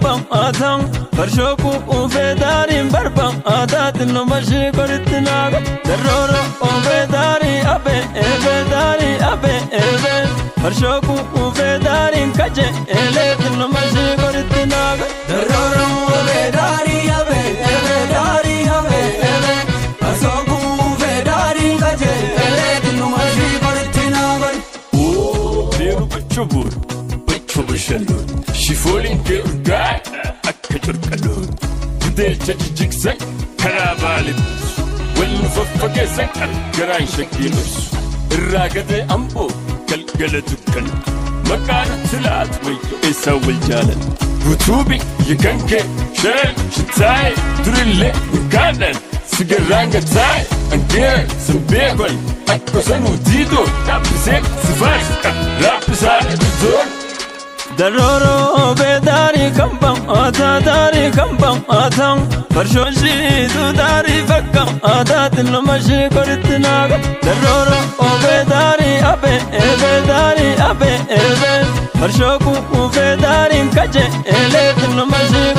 ba'aatan farshoo kuufee daariin barbaadaa xinnuma ishii goritti naaga. Darrooro oobee daarii abee eebee daarii abee eebee farshoo kuufee daariin kaje eelee xinnuma ishii goritti naaga. Darrooro oobee daarii abee eebee daarii abee eebee farsoo kuufee daarii kaje eelee xinnuma ishii goritti naaga. Beeru bacho buur bacho bashalloon shifooliin kee urgaa akka corqaloon gudeelcha jijjigsan karaa baale buusu wal nu faffageessan garaan shakkii nubsu irraa gadee amboo galgala dukkana maqaa nutti laatu wayyo eessaan wal jaalan guutuu biyya kan kee shanan shittaa'e durillee urgaadhaan sigarraan gataa'e angeer sin beekon akka sanuu diidoo dhaabbisee si faarsa raabbisaa iddoon. Darrooro oobee daarii kan ba'aataa daarii kan ba'aataa farshoo shiituu daarii fakkaataa xinnuma ishii goritti naaga. Darrooro oobee daarii abee eebee daarii abee eebee farshoo kuufee daariin kaje eelee xinnuma ishii.